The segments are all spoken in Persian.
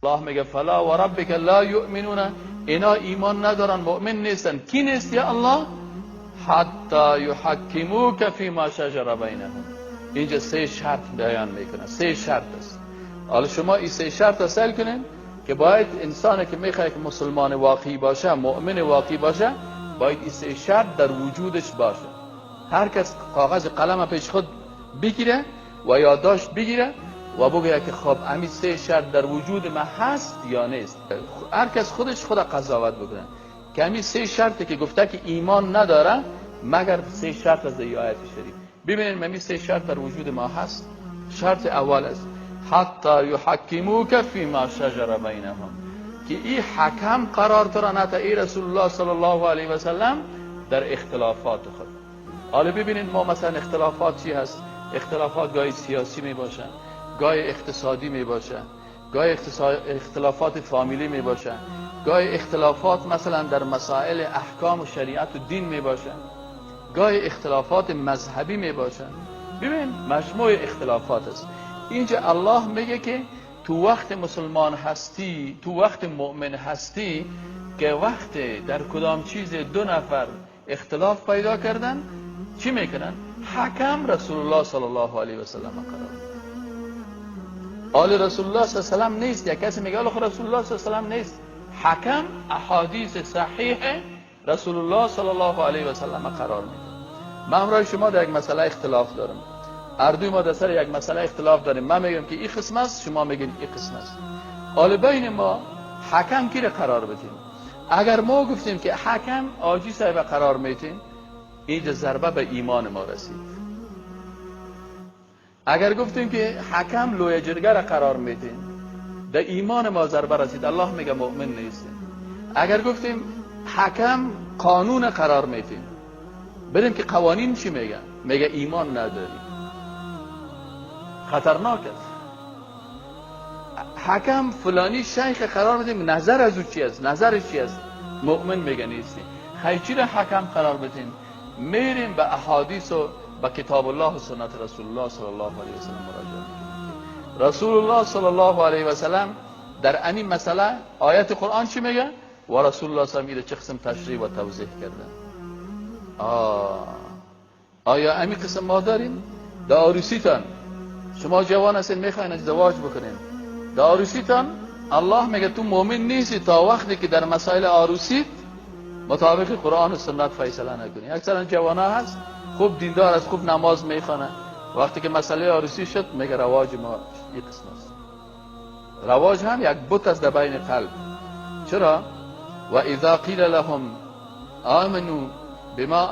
الله میگه فلا و ربک لا یؤمنون، اینا ایمان ندارن، مؤمن نیستن. کی نیست یا الله؟ حتی یحکموک فیما شجر بینهم. اینجا سه شرط بیان میکنه، سه شرط است. حالا شما این سه شرط را سیل کنین که باید انسانی که میخواد که مسلمان واقعی باشه، مؤمن واقعی باشه، باید این سه شرط در وجودش باشه. هر کس کاغذ قلم پیش خود بگیره و یادداشت بگیره و بگه که خب همین سه شرط در وجود من هست یا نیست. هر کس خودش خود قضاوت بکنه که همین سه شرطی که گفته که ایمان نداره مگر سه شرط از آیت شریف. ببینید همین سه شرط در وجود ما هست. شرط اول است حتی یحکموک فیما شجر بینهم، که این حکم قرار ترانه ای رسول الله صلی الله علیه و سلم در اختلافات خود. حالا ببینید ما مثلا اختلافات چی هست؟ اختلافات گاهی سیاسی می باشن، گاهی اقتصادی می باشن، گاهی اختلافات فامیلی می باشن، گاهی اختلافات مثلا در مسائل احکام و شریعت و دین می باشن، گاهی اختلافات مذهبی می باشن. ببین مجموع اختلافات است. اینجا الله میگه که تو وقت مسلمان هستی، تو وقت مؤمن هستی، که وقت در کدام چیز دو نفر اختلاف پیدا کردن چی میکنن؟ حکم رسول الله صلی الله علیه و سلم قرار میده. آل رسول الله صلی الله علیه و سلم نیست. یک کسی میگه آل رسول الله صلی الله علیه و سلم نیست. حکم احادیث صحیح رسول الله صلی الله علیه و سلم قرار میده. من همراه شما در یک مسئله اختلاف دارم، هر دوی ما در سر یک مسئله اختلاف داریم. من میگم که این قسم است، شما میگین این قسم است. حالا بین ما حکم کی را قرار بدیم؟ اگر ما گفتیم که حکم آجی صاحب قرار میتیم، اینجا ضربه به ایمان ما رسید. اگر گفتیم که حکم لوی جرگه را قرار میتیم، در ایمان ما ضربه رسید. الله میگه مؤمن نیستیم. اگر گفتیم حکم قانون قرار میتیم، بریم که قوانین چی میگه؟ میگه ایمان نداری. خطرناک است. حکم فلانی شیخ قرار بدیم، نظر از او چی است؟ نظرش چی است؟ مؤمن میگه نیستی. خیلی را حکم قرار بدیم، میریم به احادیث و به کتاب الله و سنت رسول الله صلی الله علیه و سلم مراجعه میکنیم. رسول الله صلی الله علیه و سلم در این مسئله آیت قرآن چی میگه؟ و رسول الله صلی الله علیه و چه قسم تشریح و توضیح کردن. آیا امی قسم ما داریم؟ در عروسیتان شما جوان هستین میخواین ازدواج بکنین، در عروسیتان الله میگه تو مؤمن نیستی تا وقتی که در مسائل عروسیت مطابق قرآن و سنت فیصله نکنی. اکثرا جوانا هست خوب دیندار است، خوب نماز میخوانه، وقتی که مسئله عروسی شد میگه رواج ما این قسم است. رواج هم یک بت است در بین قلب. چرا؟ و اذا قیل لهم آمنوا بما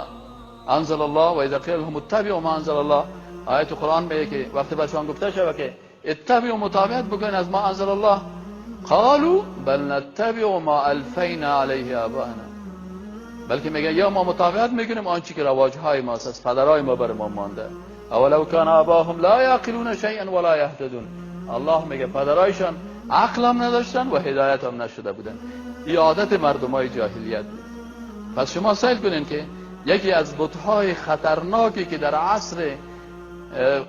انزل الله و اذا قیل لهم اتبعوا ما انزل الله، آیت قرآن میگه که وقتی برشان گفته شود که اتبعوا متابعت بکنین از ما انزل الله، قالوا بل نتبع ما الفینا علیه آباءنا، بلکه میگه یا ما متابعت میکنیم آنچه که رواج های ماست، از پدرای ما بر ما مانده. اولو کان آباهم لا یعقلون شیئا ولا یهتدون، الله میگه پدرایشان عقل هم نداشتن و هدایت هم نشده بودن. این عادت مردمای جاهلیت. پس شما سیل کنین که یکی از بت‌های خطرناکی که در عصر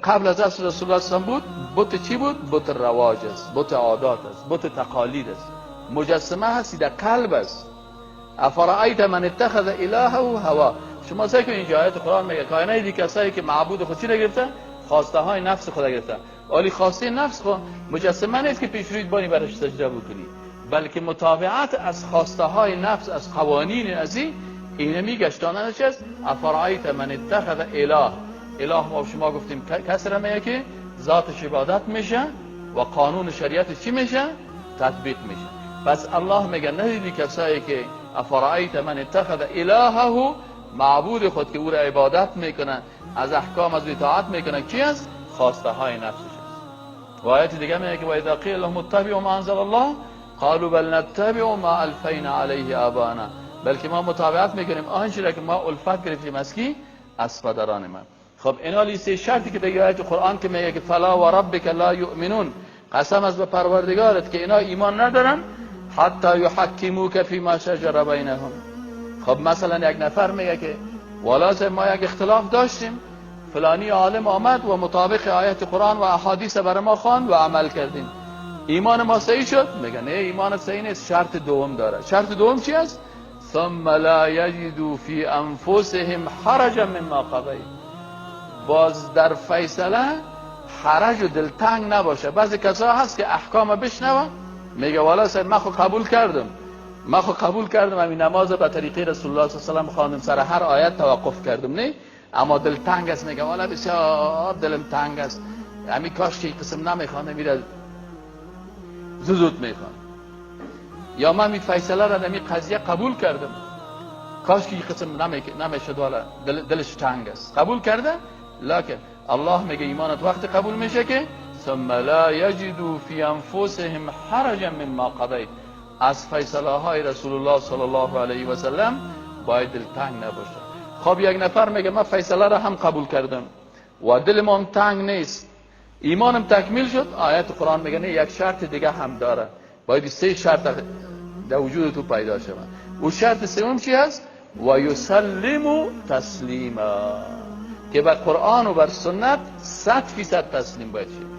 قبل از عصر رسول الله صلی الله علیه و بود، بت چی بود؟ بت رواج است، بت عادات است، بت تقالید است، مجسمه هستی در قلب است. افرأیت من اتخذ الهه هوا. شما سعی کنید اینجا آیت قرآن میگه کائنات دی کسایی که معبود خود چی گرفته؟ خواسته های نفس خود گرفته. ولی خواسته نفس خود مجسمه نیست که پیش رویت بانی برش سجده بکنی، بلکه متابعت از خواسته های نفس، از قوانین ازی اینمی گشتانش است. افرأیت من اتخذ اله، اله ما شما گفتیم کسر میگه که ذاتش عبادت میشه و قانون شریعت چی میشه؟ تطبیق میشه. پس الله میگه ندیدی کسایی که افرأیت من اتخذ الهه، معبود خود که او را عبادت میکنه، از احکام از اطاعت میکنه، کی است؟ خواسته های نفسش است. و آیت دیگه میگه که و اذا قیل لهم اتبعوا ما انزل الله قالوا بل نتبع ما الفینا علیه آبانا، بلکه ما متابعت میکنیم آنچه را که ما الفت گرفتیم از کی؟ از پدران ما. خب اینا سه شرطی که در آیت قرآن که میگه که فلا و ربک لا یؤمنون، قسم از به پروردگارت که اینا ایمان ندارن حتی یحکموک فیما شجر بینهم. خب مثلا یک نفر میگه که والا ما یک اختلاف داشتیم، فلانی عالم آمد و مطابق آیت قرآن و احادیث بر ما خواند و عمل کردیم. ایمان ما صحیح شد؟ میگه نه، ایمان صحیح نیست، شرط دوم داره. شرط دوم چی است؟ ثم لا یجدوا فی انفسهم حرجا مما قضیت. باز در فیصله حرج و دلتنگ نباشه. بعضی کسا هست که احکام بشنوه میگه والا سید من خو قبول کردم، من خو قبول کردم، همین نماز به طریقه رسول الله صلی الله علیه و سلم خواندم، سر هر آیت توقف کردم، نه، اما دلتنگ است، میگه والا بسیار دلم تنگ است، همین کاش که قسم نمیخوانده میره زود میخوان، یا من می فیصله را در قضیه قبول کردم، کاش که قسم نمیشد، والا دلش تنگ است، قبول کرده. لکن الله میگه ایمانت وقت قبول میشه که ثم لا یجدوا فی انفسهم حرجا مما قضیت. از فیصله های رسول الله صلی الله علیه و سلم باید دلتنگ نباشه. خب یک نفر میگه من فیصله را هم قبول کردم و دلم هم تنگ نیست، ایمانم تکمیل شد. آیت قرآن میگه نه، یک شرط دیگه هم داره، باید سه شرط در وجود تو پیدا شود. و شرط سوم چی هست؟ و یسلم تسلیما، که بر قرآن و بر سنت 100% تسلیم باید شد.